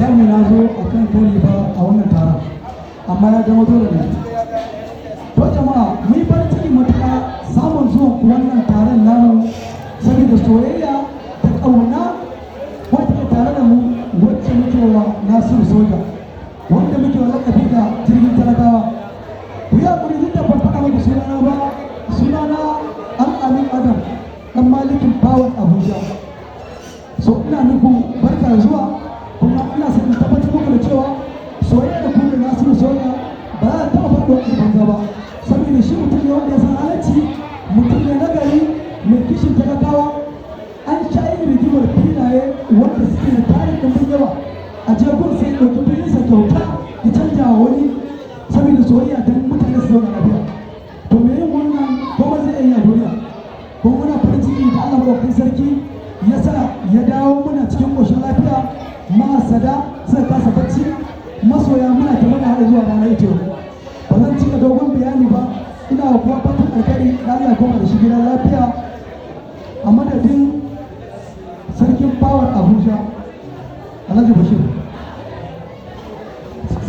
Samu na zo a kan kari ba a wannan taron, amma ya zama dole ne. To jama'a, mun yi farin ciki matuƙa samun zuwan ku wannan taron namu, saboda soyayya da ƙauna wacce ke tare da mu, wacce muke wa Nasiru Soja, wanda muke wa lakabi da Jirgin Talakawa. Ku yi hakuri, duk da ban faɗa muku sunana ba. Sunana Al'amin Adam, ɗan malikin Power Abuja. So ina muku barka da zuwa, kuma ina son in tabbatar muku da cewa soyayya da ku da Nasiru Soja ba za ta taɓa faɗuwa a banza ba, saboda shi mutum ne wanda ya san halarci, mutum ne nagari mai kishin talakawa. An sha yin rigimar filaye wanda suke da tarin ɗumbin yawa, a je gun sai ɗauki filinsa kyauta ya canja wa wani saboda soyayya, don mutane su zauna lafiya. To me yin wannan kuma zai iya duniya. Kuma muna farin ciki da Allah maɗaukakin sarki ya sa ya dawo muna cikin ƙoshin lafiya. Mahasada suka kasa bacci, masoya muna ta muna haɗa zuwa ranar ita yau. Ba zan cika dogon bayani ba. Ina wa kowa fatan alkhairi da Allah ya koma da shi gidan lafiya. A madadin Sarkin Power Abuja, Alhaji Bashir.